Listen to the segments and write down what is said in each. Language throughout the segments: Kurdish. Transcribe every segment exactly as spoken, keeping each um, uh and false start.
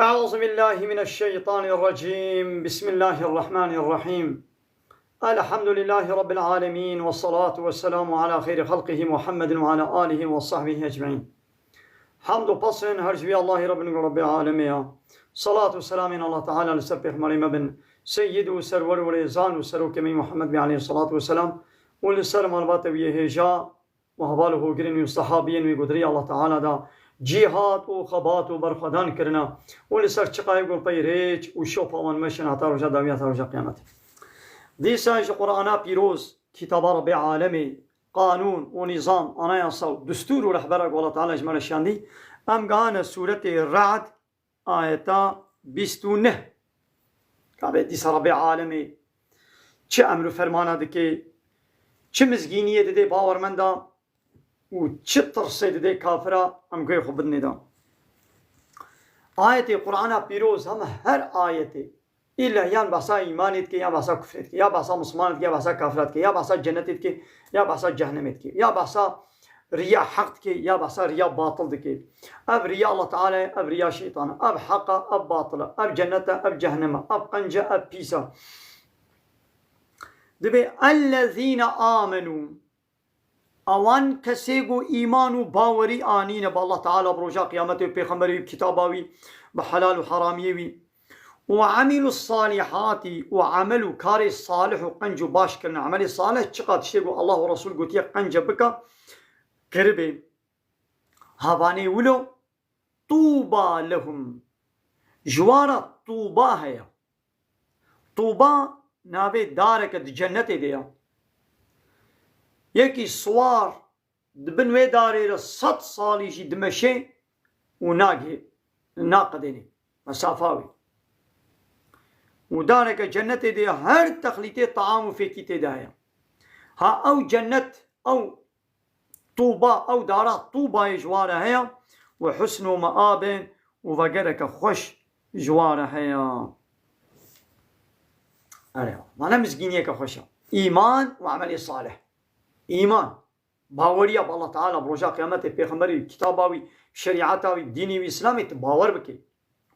أعوذ بالله من الشيطان الرجيم. بسم الله الرحمن الرحيم. الحمد لله رب العالمين، والصلاة والسلام على خير خلقه محمد وعلى آله وصحبه أجمعين. Hamd û pesên her ji vî Allahî Rabbin û Rabbê alemê ya. Salat û selamên Allah Teala li ser pêxemberê me bin, seyyid û serwer û rêzan û serokê me Muhammed bî aleyhissalatu vesselam û li ser malbata wî yê hêja û heval û hogirên wî û sehabiyên wî ku di rêya Allah Teala da cîhat û xebat û berxwedan kirine û li ser çiqayê ku pey rêç û şopa wan meşin heta roja dawî, heta roja qiyametê. Dîsa ji Qur'ana pîroz, kitaba Rabbê alemê, qanûn û nîzam, anayasa û destûr û rehbera ku Allah Teala ji me re şiyandî, em gihane sûretê Ra'd, ayeta bîst û neh. Ka bê dîsa Rabbê alemê çi emr û fermana dike, çi mizgîniyê dide bawermenda û çi tirsê dide kafira, em guhê xwe bidinê de. Ayetê Qur'ana pîroz, hema her ayetê, îlla yan behsa îmanê dike, ya behsa kufrê dike, ya behsa mislimanê dike, ya behsa kafira dike, ya behsa cennetê dike, ya behsa cehnemê dike, ya behsa riya heq dike, ya behsa riya batil dike. Ev riya Allah Teala ye, ev riya şeytan e, ev heq e, ev batil e, ev cennet e, ev cehennem e, ev qenc e, ev pîs e. Dibê ellezîne amenû, ewan kesê ku îman û bawerî anîne bi Allah Teala, bi roja qiyametê, bi pêxemberê wî, bi kitaba wî, bi helal û heramiyê wî. Û emîlu salîhatî, û emel û karê salih û qenc û baş kirine. Emelê salih çiqa tiştê ku Allah û Resul gotiye qence bika, kiribê. Havanê wilo, tûba lehum. Ji wan re tûba heye. Tûba navê dareke di cennetê de ye. Yekî siwar di bin wê darê re sed salî jî dimeşê û nagê, naqedênê mesafa wê. Û dareke cennetê de ye, her texlîtê taam û fêkî tê de heye. Ha ew cennet, ew Tûba, ew dara Tûbayê ji wan re heye û husnû meabin û vegereke xweş ji wan re heye. Erê, mane mizgîniyeke xweş e. Îman û emelê salih. Îman, baweriya bi Allah Teala, bi roja qiyametê, pêxemberî, kitaba wî, şerîeta wî, dînê wî, Îslamê tu bawer bikî.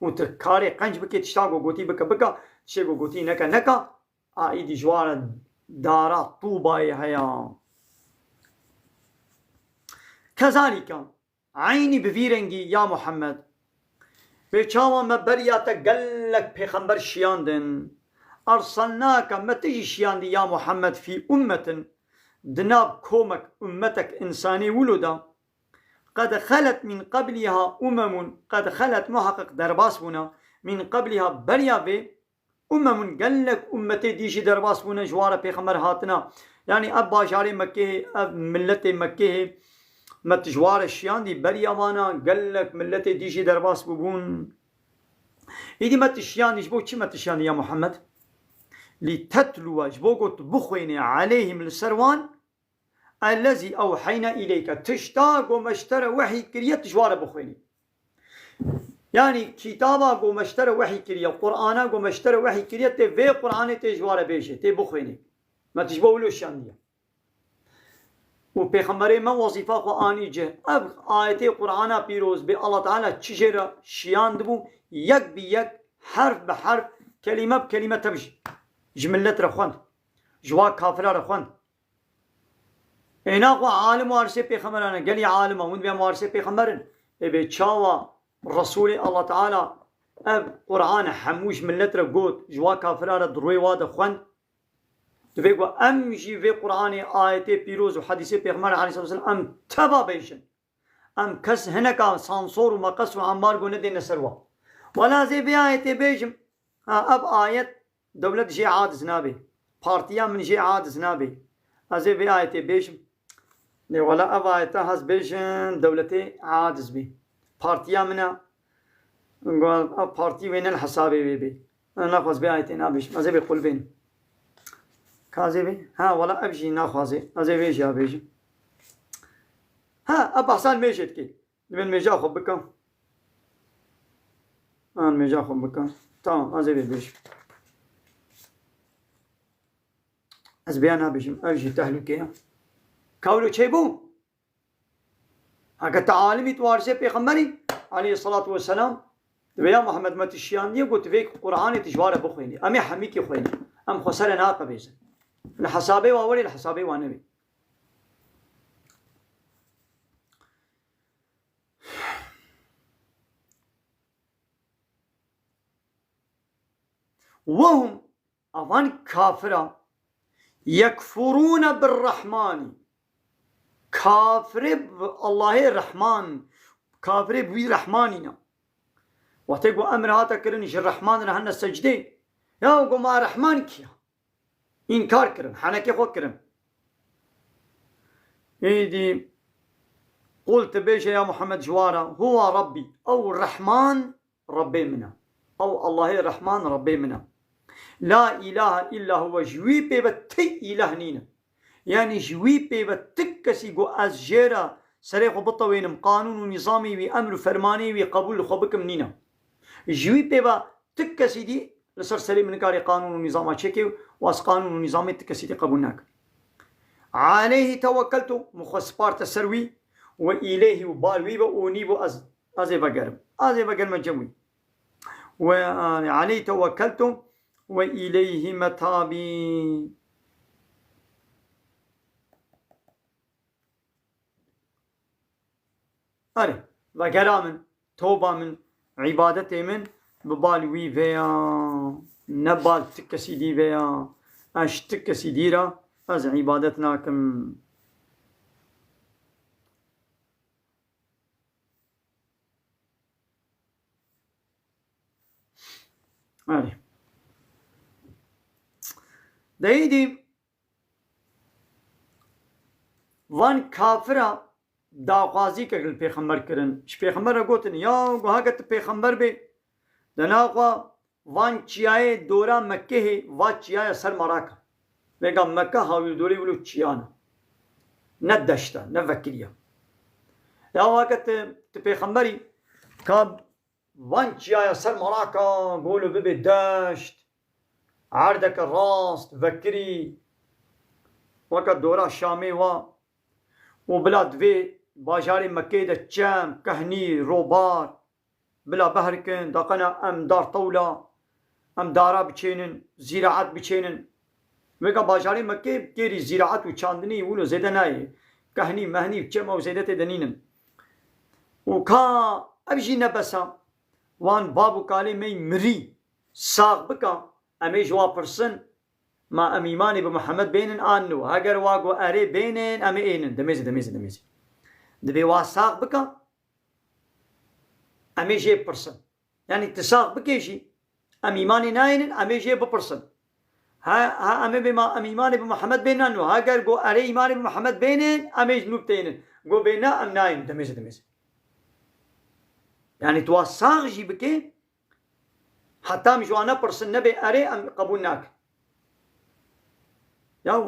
Û tu karê qenc bikî, tişta ku gotî bike, bike, tiştê ku gotî neke, neke. A îdî ji wan re dara Tûbayê heye. Kezalîke, eynî bi vî rengî ya Muhammed. Wê çawa me beriya te gelek pêxember şiyandin. Erselnake, me tu jî şiyandî ya Muhammed fî ummetin, di nav komek, ummetek, însanê wilo de. Qed xelet min qebliha umemun, qed xelet muheqeq derbas bûne, min qebliha beriya vê, umemun, gelek ummetê dî jî derbas bûne, ji wan re pêxember hatine. Yanî ev bajarê Mekkê hê, ev miletê Mekkê hê, me tu ji wan re şiyandî, beriya vana gelek miletê dî jî derbas bûbûn. Îdî me tu şiyandî, ji bo çi me tu şiyandî ya Muhammed? Lî tetluwe, ji bo ku tu bixwênê, eleyhim, li ser wan, ellezî ewheyna îleyke. Tişta ku me ji te re wehî kiriye, tu ji wan re bixwînî. Yanî kitaba ku me ji te re wehî kiriye, Qur'ana ku me ji te re wehî kiriye, tê vê Qur'anê tê ji wan re bêjê, tê bixwînî. Me tu ji bo wilo şandiye. Û pêxemberê me wezîfa xwe anî cih. Ev ayetê Qur'ana pîroz bê Allah Teala çi jê re şiyandibû, yek bi yek, herf bi herf, kelîme bi kelîme tev ji, ji millet re xwend. Ji wan kafira re xwend. Ê naxwe alim warisê pêxemberan e, gelî alim e, hûn dibê em warisê pêxember in. Ê bê çawa Resûlê Allah Teala ev Qur'an hemû ji millet re got, ji wa kafira re di rûyê wa de xwend? Divê ku em jî vê Qur'anê, ayetê pîroz û hedîsê Pêxember aleyhisselatu vesselam em teva bêjin. Em kes hineka sansor û meqes û ambargo nedêne ser wa. Wela ez ê vê ayetê bêjim, ha, ev ayet dewlet jê aciz nabe. Partiya min jê aciz nabe. Ez ê vê ayetê bêjim. Lê wela ev ayete ez bêjim dewletê aciz bê. Partiya min e, ev partî wê ne li hesabê wê bê. Ez naxwaz vê ayetê nabêjim. Ez ê vê qul bênim. Ka ez ê vê? Ha, wela ev jî naxwazê. Ez ê vê jî ya bêjim. Ha, ev behsa nimêjê dike. Divê nimêja xwe bikim. Ha, nimêja xwe bikim. Tamam, ez ê vê bêjim. Ez vêya nabêjim. Ev jî tehlûke ye. Ka wilo çêbû? Heke te alimî, tu warisê pêxemberî aleyhisselatu vesselam, Divê ya Muhammed me tu şiyandiye, got, vê Qur'anê tu ji wa re bixwînî. Em ê hemîkî xwînî. Em xwe sere naqebêzin. Li hesabê wa werê, li hesabê wa nebê. وهم، avan kafira, يكفرون بالرحمن. Kafirê bi Allahê Rehman, kafirê bi wî Rehmanî ne. Wextê ku emir hate kirin ji Rehman re hene secdê, ya ku ma Rehman kî ya? Înkar kirin, henekê xwe kirin. Êdî, qul, tu bêje ya Muhammed ji wa re, huwa Rabbî, ew Rehman Rabbê min e. Ew Allahê Rehman Rabbê min e. La ilahe illa huwe, ji wî pê ve ti îlah nîne. Yanî ji wî pê ve ti kesî ku ez jê re serê xwe bitewênim, qanûn û nîzamê wî, emr û fermanê wî qebûl li xwe bikim nîne. Ji wî pê ve ti kesî dî li ser serê min nikarê qanûn û nîzama çêkê û ez qanûn û nîzamê ti kesî dî qebûl nakim. Aleyhî tewekkeltu, min xwe sparte ser wî, we îleyhî û bal wî ve û nî bû ez, ez ê vegerim. Ez ê vegerime cem wî. We, e, aleyhî tewekkeltu we îleyhî metabî. Erê, vegera min, toba min, îbadetê min bi bal wî vê ya, ne bal ti kesî dî vê ya. Ez ji ti kesî dî re ez îbadet nakim. Erê. Deyî dî van kafira daxwazîkek li pêxember kirin. Ji pêxember re gotin, ya ku heke tu pêxember bê, de naxwe van çiyayê dora Mekkehê, va çiyaya ser me rake. Vêga Mekke hawîrdorê wilo çiyan e. Ne deşt e, ne vekirî ye. Ya heke tu, tu pêxemberî, ka van çiyaya ser me rake, golo bibe deşt, erdeke rast, vekirî, weke dora Şamê wa, û bila divê bajarê Mekkeyê de çem, kehnî, robar, bila behr kin, daqena em dar tewla, em dara biçênin, zîraet biçênin. Vêga bajarê Mekkê kêrî zîraet û çandinî wilo zêde nayê. Kehnî, mehnî, çem ew zêde tê de nînin. Û ka ev jî ne bes e, wan bab û kalê me yî mirî sax bika, em ê ji wan pirsin, ma em îmanê bi Muhammed bênin an no? Heger wa got erê bênin, em ê ênin. Demêzê, demêzê, demêzê. Divê wa sax bika, em ê jê bipirsin. Yanî tu sax bikê jî, em îmanê nayênin, em ê jê bipirsin. Ha, ha em ê bê ma em îmanê bi Muhammed bênin an no? Heger got erê îmanê bi Muhammed bênin, em ê ji nû bitênin. Got bê ne, em nayênin. Demêzê, demêzê. Yanî tu wa sax jî bikê, heta em ji wan nepirsin, nebê erê, em qebûl nakin. Ya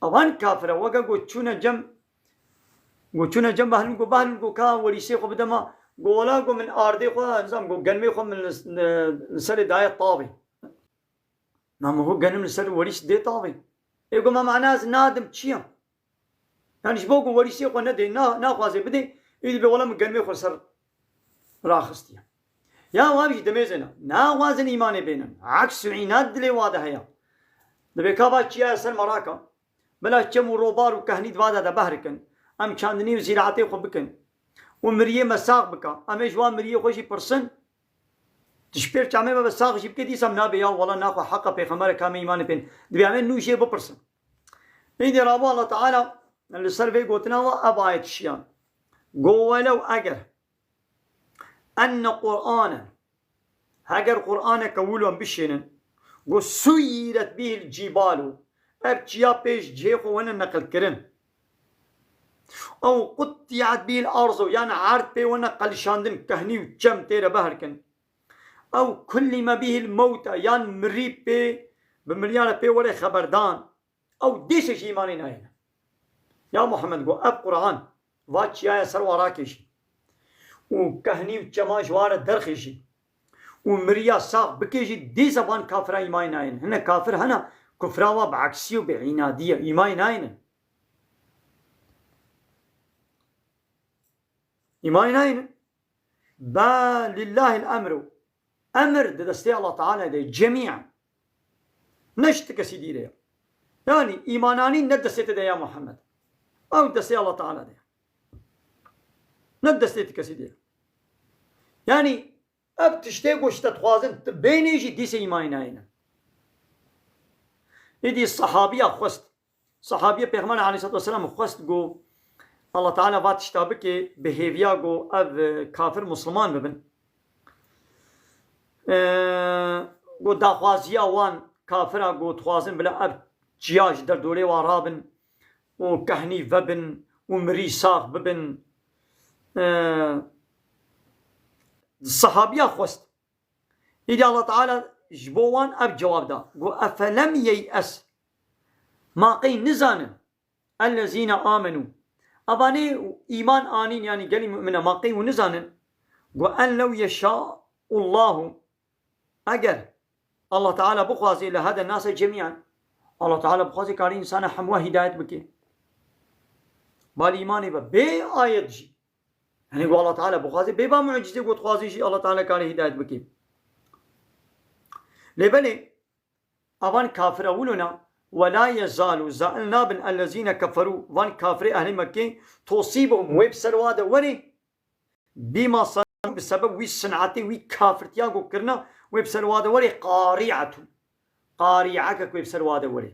ewan kafir e, weke got çûne cem, got çûne cem Behlûl, got Behlûl, got ka werîsê xwe bide ma, got wela, got min ardê xwe, nizam, got genimê xwe min li, li, li serê daye tavê. Na min got genim li ser werîs dê tavê. Ê got me mana ez nadim çi ye? Yanî ji bo ku werîsê xwe nedê, na-, naxwaze bidê, ê dibê wela min genimê xwe ser raxistiye. Ya wan jî demêzê ne. Naxwazin îmanê bênin. Aks û înad dilê wa de heye. Dibê ka va çiya ser meraka. Bila çem û robar û kehnî di va de de behr kin. Em çandinî û zîraetê xwe bikin. Û miriyê me sax bika. Em ê ji wan miriyê xwe jî pirsin. Tu ji pêr çamê me be sax jî bike, dîsa em nabê ya wela naxwe heqa pêxemberê ka me îmanê pên. Dibê em ê nû jê bipirsin. Êdî rabû Allah Teala li ser vê gotina wa ev ayet şiyan. Go welew eger enne Qur'anen, heger Qur'aneke wilo em bişênin, go suyiret bihil cîbalu, ev çiya pê ji cihê xwe wene neqilkirin. Ew quttiyat bihil arzu, yan erd pê wene qelişandin, kehnî û çem tê re behr kin. Ew kullime bihil mewta, yan mirî pê, bi miryara pê were xeberdan. Ew dêse jî îmanê nayêne. Ya Muhammed, got, ev Qur'an, va çiyaya ser wa rakêşî. Û kehnî û çema ji wa re derxêşî. Û miriya sax bikêşî, dêse van kafira îmanê nayêne. Hine kafir hene, kufra wa bi eksî û bi înadî ye. Îmanê nayêne. Îmanê nayêne. Ba lillahil emru. Emir di destê Allah Teala de, cemî'en. Ne ji ti kesî dî re ye. Yani îmananî ne destê te de ya Muhammed. Ew destê Allah Teala de ye. Ne destê ti kesî dî re. Yani ev tiştê ku ji te dixwazin, tu bênê jî dîsê îmanî nayêne. Îdî sahabiya xwest. Sahabiya Pêxember aleyhissalatu vesselam xwest ku Allah Teala va tişta bike, bi hêviya ku ev, e, kafir Musliman bibin. E, ku daxwaziya wan kafira ku dixwazin bila ev çiya ji derdorê wa rabin û kehnî vebin û mirî sax bibin. E, sahabiya xwest. Îdî Allah Teala ji bo wan ev cewab da. Got, "Efelem yey'es." Ma qey nizanin. Ellezîne amenû. Evanê îman anîn, yani gelî mumine, ma qey û nizanin. Got, "En lew yeşâ'ullahu." Eger Allah Teala bixwazê, lehede nase cemî'en. Allah Teala bixwazê, karê însana hemû hidayet bike. Balî îmanê be, bê ayet jî. Yani ku Allah Teala bixwazê, bê ba mucizê ku dixwazê jî Allah Teala karê hidayet bike. Lê belê, avan kafira wilo na, "Ve la yezalu", zail nabin, "ellezîne keferû", van kafirê ehlê Mekkê, "tosîbuhum", wê bi ser wa de werê, "bîma sanû", bi sebeb wî sinetê, wî kafirtiya ku kirina, wê bi ser wa de werê, "qarî'etû", qarî'eke ku wê bi ser wa de werê.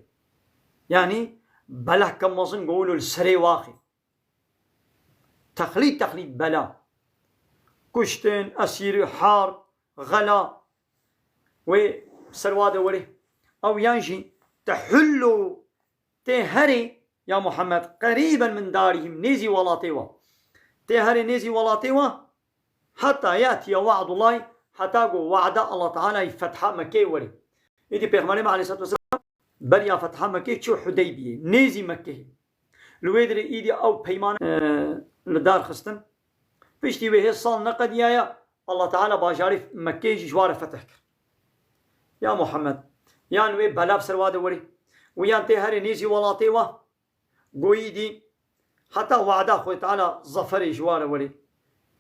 Yani belehke mezin ku wilo li serê waxê. Texlît, texlît bela. Kuştin, esîr, harb, xela. Wê ser wa de werê. Ew yan jî tehullu, tê herê, ya Muhammed, qerîben min darihim, nêzî welatê wa. Tê herê nêzî welatê wa. Heta yatiye wa'dullahi, heta ku wa'da Allah Teala'yî fetha Mekkeyê werê. Îdî Pêxemberê me aleyhissalatu vesselam beriya fetha Mekkeyê çû Hudeybiyê, nêzî Mekkeyê. Li wê dirê îdî ew peyman, e, li dar xistin. Piştî wê hê sal neqediyaye, Allah Teala bajarê Mekkeyê jî ji wa re fetih kir. Ya Muhammed, yan wê bela bi ser wa de werê. Û yan tê herê nêzî welatê wa. Goyî dî, heta wada Xwedê Teala zaferê ji wa re werê.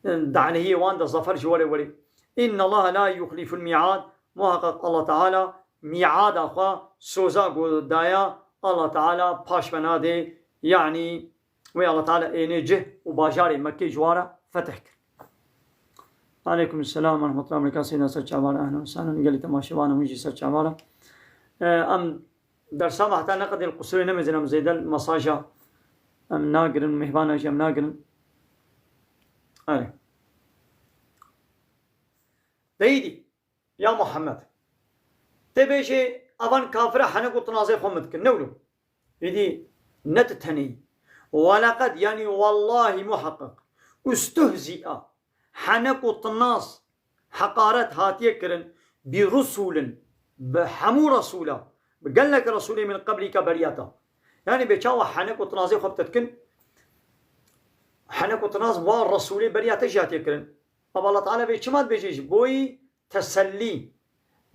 Danehiyê wan de zafer ji wa re werê. Inna Allaha la yuxliful mi'ad. Muhaqqaq Allah Teala mi'ada xwe, soza ku daya, Allah Teala paş ve nade. Yani wê Allah Teala ênê cih û bajarê Mekkê ji wa re fetih kir. Aleykum selam ve rahmetullahi ve berekatuhu. Seyda ser çavara, ehlen ve sehlen. Gelî temaşevanê hûn jî ser çavara. Em dersa me heta neqedê li qusurê nemêzin, em zêde li mesaja em nagirin, mêhvana jî em nagirin. Erê. Deyîdî, ya Muhammed, tê bêjê, evan kafira henek û tinazê xwe min dikin, ne wilo? Êdî ne tu tenê yî. Weleqed, yanî wellahî muheqeq, ustuhzî'a, henek û tinaz, heqaret hatiye kirin, bi rusulin, bi hemû resûla, bi gelek resûlê min qeblîka beriya te. Yanî bê çawa henek û tinazê xwe bi te dikin, henek û tinaz wa resûlê beriya te jî hatiye kirin. Ama Allah Teala vê çima dibêje, ji boyî tesellî,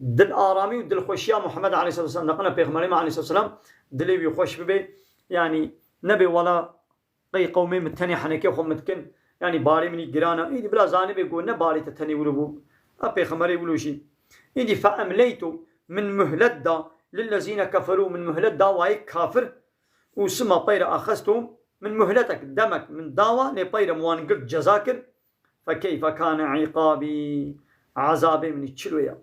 dil aramî û dilxweşiya Muhammed aleyhisselatu vesselam, neqile Pêxemberê me aleyhisselatu vesselam dilê wî xweş bibe, yanî nebe wela qey qewmê min tenê henekê xwe min dikin, yanî barê min î giran e. Îdî bila zanibê ku ne barê te tenê wilo bû. A Pêxemberê wilo jî. Îdî fe emleytu, min muhlet da, lillezîne keferû, min muhlet da wayê kafir. Û sima peyre axestum, min muhletek, demek min dawa, lê peyre min wan girt ceza kir. Fe keyfe kane îqabî, ezabê min çilo ye.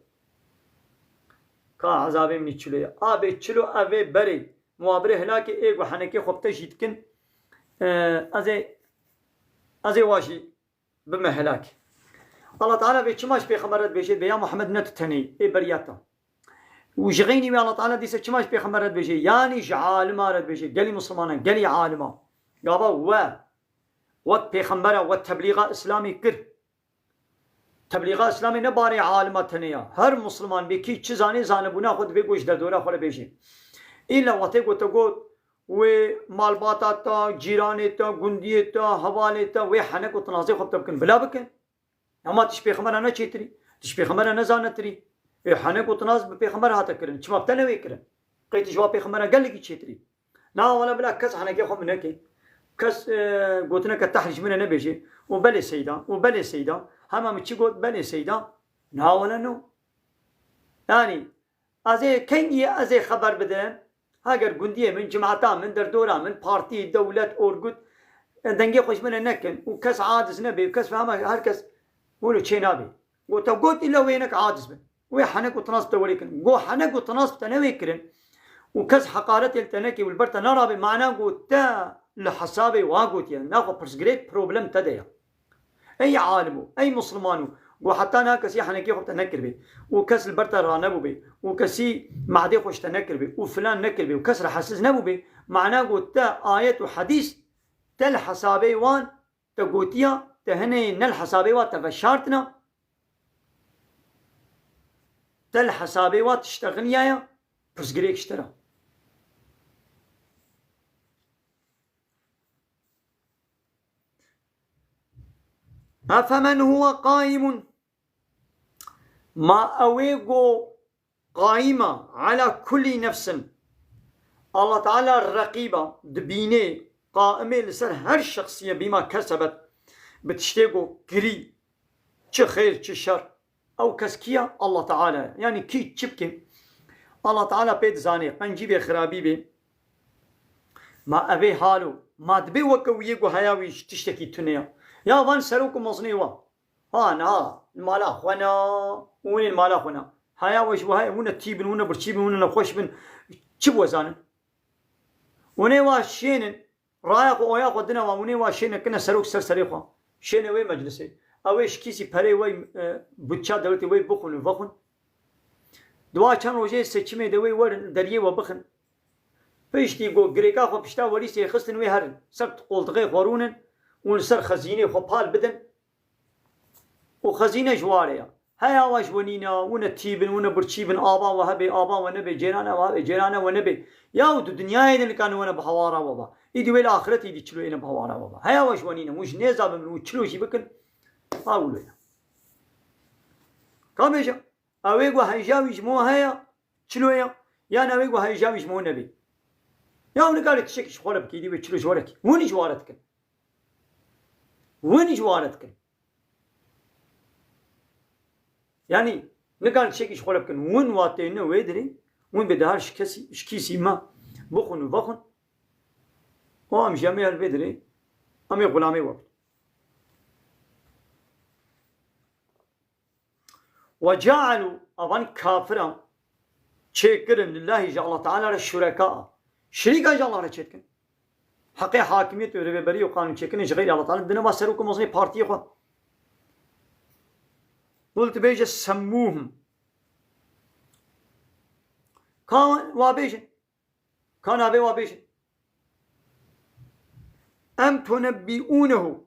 Ka ezabê min çilo ye. Abê çilo evê berê, muhabirê hilakê ê ku henekê xwe bi te jî dikin, e, ez ê, ez ê wa jî bime helak. Allah Teala vê çima ji Pêxember re dibêje, vê ya Muhammed ne tu tenê, ê beriya te. Û ji xeynî wê Allah Teala dîse çima ji Pêxember re dibêje, yanî ji alima re dibêje, gelî Muslimana, gelî alima. Gava we, wek Pêxembera, we teblîxa Îslamê kir. Teblîxa Îslamê ne barê alima tenê ya. Her Musliman bê kî çi zanê, zanibûna xwe divê ku ji derdora xwe re bêje. Îlla wextê ku te got, wê malbata te, cîranê te, gundiyê te, hevalê te, wê henek û tinazê xwe bi te bikin, bila bikin. Ama tu ji Pêxembera ne çêtirî, tu ji Pêxembera ne zanetirî. Ê henek û tinaz bi Pêxember hate kirin. Çima bi te newê kirin? Qey tu ji wa Pêxembera gelekî çêtirî. Na wele bila kes henekê xwe min neke. Kes, e, gotineke tehrî ji min re nebêje. Û belê seyda, û belê seyda. Hema min çi got, belê seyda. Na wele no. Yanî, ez ê kengî ez ê xeber bidim. Heger gundiyê min, cimata min, derdora min, partî, dewlet, orgut, e, dengê xwe ji min re nekin û kes aciz nebe, kes fehma, her kes wilo çê nabe. Got, te got îla wê hinek aciz bin. Wê henek û tinas bi te werê kirin. Got, henek û tinas bi te newê kirin û kes heqaretê li te neke û li ber te narabe, mana got te li hesabê wa gotiye. Naxwe pirsgirêk problem te de ye. Ey alim û ey misliman û got, heta niha kesî henekê xwe bi te nekiribê û kes li ber te ranebûbê û kesî mehdê xwe ji te nekiribê û filan nekiribê û kes rahatsiz nebûbê, mana got te ayet û hedîs te li hesabê wan te gotiya, te hineyê ne li hesabê wa te veşartina, te li hesabê wa tiştexiliyaya, pirsgirêk ji te re. Efemen huwe qaimun. Ma ew ê go qaîma ala kulli nefsin. Allah Teala reqîba, dibînê, qaimê li ser her şexsiyê bîma kesebet, bi tiştê go kirî, çi xêr, çi şer. Ew kes kî ye? Allah Teala ye. Yanî kî çi bike? Allah Teala pê dizanê, qencî bê, xirabî bê. Ma ev ê halo, ma dibê weke wî yê ku heya wî ji tiştekî tune ye. Ya van serok û mezinê wa. Ha, na, li mala xwe na, û hûn ê li mala xwe na. Heya we ji we heye, hûn ne tî bin, hûn ne birçî bin, hûn ne nexweş bin. Çi bi we zanin? Hûn ê wa şênin, raya xwe, oya xwe dine wan, hûn ê wa şêne kine serok ser serê xwe. Şêne wê meclisê. Ew ê ji kîsî perê wê, e, budça dewletê wê bixwin û vexwin. Dua çend rojê seçimê de wê werin, deriyê we bixin. Piştî ku girêka xwe pişta werîsê xistin wê herin. Ser qoltixê xwe rûnin û li ser xezînê xwe pal bidin. Û xezîne ji warê ya. Heya we ji we nîne, hûn ne tî bin, hûn ne birçî bin, ava we hebe, ava we nebe, cêrane we hebe, cêrane we nebe. Ya û tu dinyayê de nikane we ne bi hawara we ba. Îdî wê li axiretê îdî çilo êne bi hawara we ba. Heya we ji we nîne, hûn ji nêza bin, hûn çilo jî bikin. Ha wilo ye. Ka bêje, ew ê ku hêja wî ji me heye, çilo ye, yan ew ê ku hêja wî ji me nebe. Ya hûn nikarî tiştekî ji xwe re bikî, îdî wê çilo ji we re kî. Hûn ji we re dikin. Hûn ji we re dikin. Yanî, nikan tiştekî ji xwe re bikin. Hûn wa têne wê dirê, hûn bê dihar ji kesî, ji kîsî me bixwin û vexwin. O em jî em ê her vê dirê, em ê xulamê we bin. Ve cealû, avan kafiran çêkirin, lillahî, ji Allah Teala re, şureka, şirîka ji Allah re çêdikin. Heqê hakimiyet û rêveberî û qanûnçêkirinê ji xeyrî Allah Teala dine va serok û mezinê partiyê xwe. Qul, tu bêje semmûhum. Ka wa bêjin. Ka navê wa bêjin. Em tunebbîûnehu.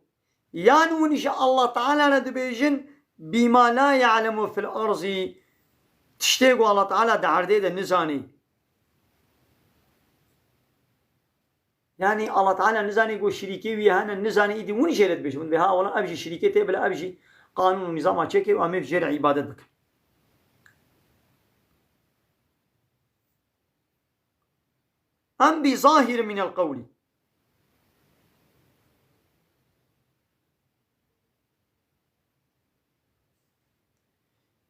Yan hûn ji Allah Teala re dibêjin, bîma la ya'lemu fil arzî. Tiştê ku Allah Teala di erdê de nizanî. Yanî Allah Teala nizanî ku şirîkê wî hene, nizanî, îdî hûn jê re dibêjin. Hûn dibê ha wela ev jî şirîkê tê, bila ev jî qanûn û nîzama çêkê û em ê jê re îbadet bikin. Em bi zahir min el qewlî.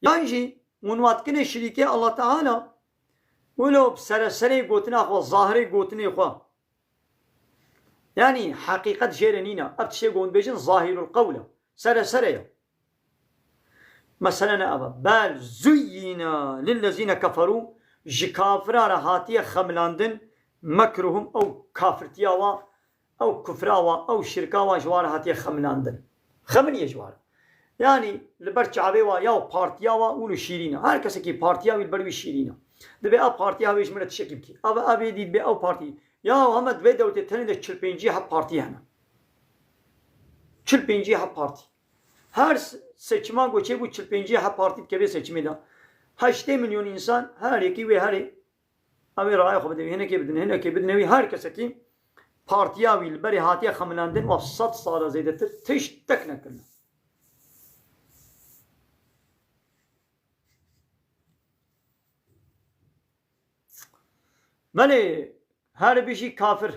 Yan jî hûn wa dikinê şirîkê Allah Teala, wilo bi sereserê gotina xwe, zahirê gotinê xwe. Yanî heqîqet jê re nîne. Ev tiştê ku hûn dibêjin zahirul qewl e. Seresere ye. Mesele ne ev e. Bel zuyyine lillezîne keferû, ji kafira re hatiye xemilandin, mekruhum, ew kafirtiya wa, ew kufra wa, ew şirka wa ji wa re hatiye xemilandin. Xeminiye ji wa re. Yanî li ber çavê wa ya partiya wa û li şîrîn e. Her kesekî partiya wî li ber wî şîrîn e. Dibê ev partiya wê ji min re tiştekî bikî. Ev, ev ê dî dibê ew partî. Ya heme di vê dewletê tenê de çil pêncî heb partî hene. Çil pêncî heb partî. Her se-, seçima ku çêbû çil pêncî heb partî dikeve seçimê de. Heştê milyon însan her yekî wê herê Em ê raya xwe bidin, hinekê bidin, hinekê bidin, wî her kesekî partiya wî li berê hatiye xemilandin û sed sala zêdetir tiştek nekirine. Belê, her bijî kafir.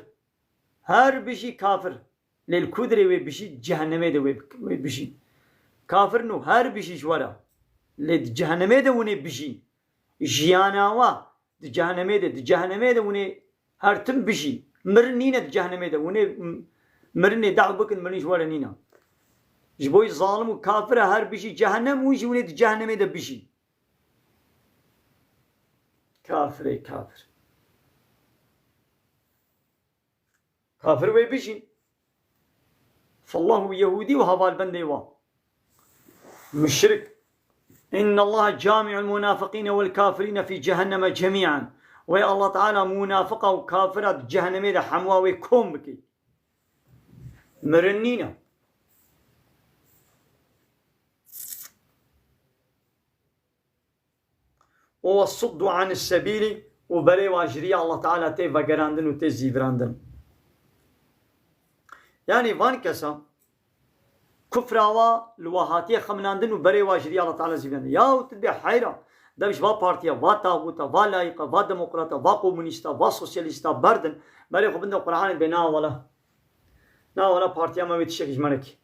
Her bijî kafir. Lê li ku dirê wê bijî? Cehennemê de wê, wê bijî. Kafir nû her bijî ji we re. Lê di cehennemê de hûn ê bijîn. Jiyana wa di cehennemê de, di cehennemê de hûn ê her tim bijîn. Mirin nîne di cehennemê de. Hûn ê m-, mirinê dew bikin, mirin ji we re nîne. Ji bo zalim û kafir e her bijî cehennem, hûn jî hûn ê di cehennemê de bijîn. Kafirê kafir. Kafir wê bijîn. Fallahu Yehûdî û hevalbendê wa. Muşrik. İnna Allaha cami'ul munafiqine vel kafirine fi cehenneme cemi'an. Wê Allah Teala munafiqa û kafira di cehennemê de hemwa wê kom bike. Mirin nîne. Û وَصُدُّوا عَنِ السَّبِيلِ û berê wa ji riya Allah Teala tê vegerandin û tê zîvirandin. Yanî van kesa kufra wa li wa hatiye xemlandin û berê wa ji riya Allah Teala zîvirandin. Yahu tu dibê heyra, dev ji va partiya, va taxûta, va layîqa, va demokrata, va komûnîsta, va sosyalîsta berdin, berê xwe bindin Qur'anê bê na wela. Na wela partiya me wê tiştekî ji me re kî.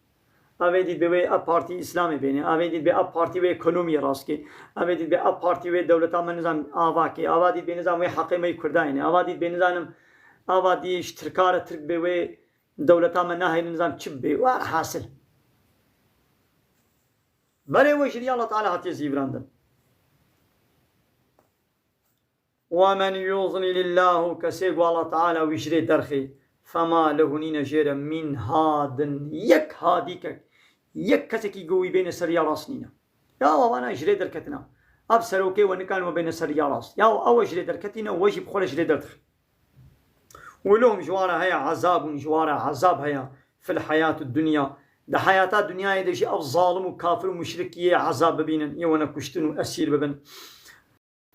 Ev ê dît bê wê ev partî Îslamê bêne. Ev ê dît bê ev partî wê ekonomiyê rast kê. Ev ê dît bê ev partî wê dewleta me nizam ava kê. Ava dît bê nizam wê heqê me yê Kurda yêne. Ava dît bê nizanim ava dî ji Tirka re Tirk bê wê dewleta me nahêle nizam çi bê. Werhasil. Berê wê ji riya Allah Teala hatiye zîvirandin. وَمَنْ يُضْلِلِ اللّٰهُ kesê ku Allah Teala wî ji rê derxê, فَمَا لَهُ nîne jê re مِنْ هَادٍ yek hadîkek, yek kesekî ku wî bêne ser riya rast nîne. Ya wa vana ji rê derketina. Ev serokê we nikarin we bêne ser riya rast. Ya ew ji rê derketîne, we jî bi xwe re ji rê derdixin. ولهم ji wan re heye عَذَابٌ ji wan re ezab heye فِي الْحَيَاةِ الدُّنْيَا. Di heyata dinyayê de jî ev zalim û kafir û muşrik yê ezab bibînin, yê wana kuştin û esîr bibin.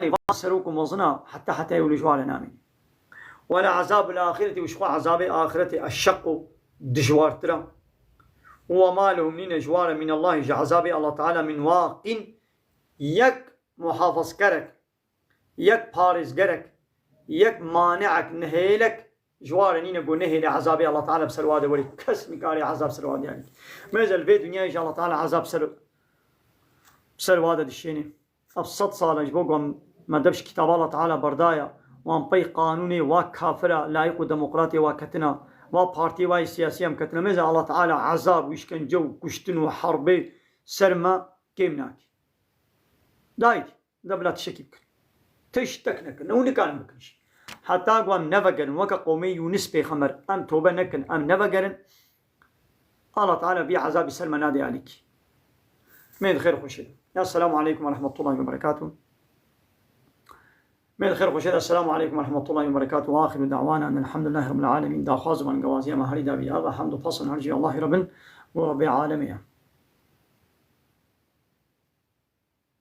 Van serok û mezina heta heta wilo ji wan re namîne. وَلَعَذَابُ الْآخِرَةِ û ji xwe ezabê axiretê أَشَقُّ dijwartir e. وَمَا لَهُمْ nîne ji wan re مِنَ اللّٰهِ ji ezabê Allah Teala مِنْ وَاقٍ yek muhafazkerek, yek parêzgerek, yek mani'ek, nihêlek ji wan re nîne ku nihêle ezabê Allah Teala bi ser wa de werê. Kes nikare ezab ser wa de yanî. Mêze li vê dinyayê jî Allah Teala ezab ser, ser wa de dişêne. Ev sed sal e ji bo ku me dev ji kitaba Allah Teala berdaya, wan pey qanûnê wa kafira, layîq û demokratê wa ketina, wa partiyê wa yê siyasî em ketina. Mêze Allah Teala ezab û îşkence û kuştin û herbê ser me kêm nake. Dayî. De bila tiştekî bikin. Tiştek nekin. Ew nikarin bikin jî. Heta ku em nevegerin, weke qomê Yûnis pêxember, em tobe nekin, em nevegerin, Allah Teala vî ezabî ser me nade alîkî. Mê di xêr xweşê de. Esselamu aleykum ve rahmetullahi ve berekatuh. Mê di xêr xweşê de. Esselamu aleykum ve rahmetullahi ve berekatuh. Ve axiru da'wana enelhamdülillahi rabbil alemin. Daxwaz û bangewaziya me herî dawî ya ve hamd û pasan herî jî Allahî Rabbin û Rabbê alemê ya.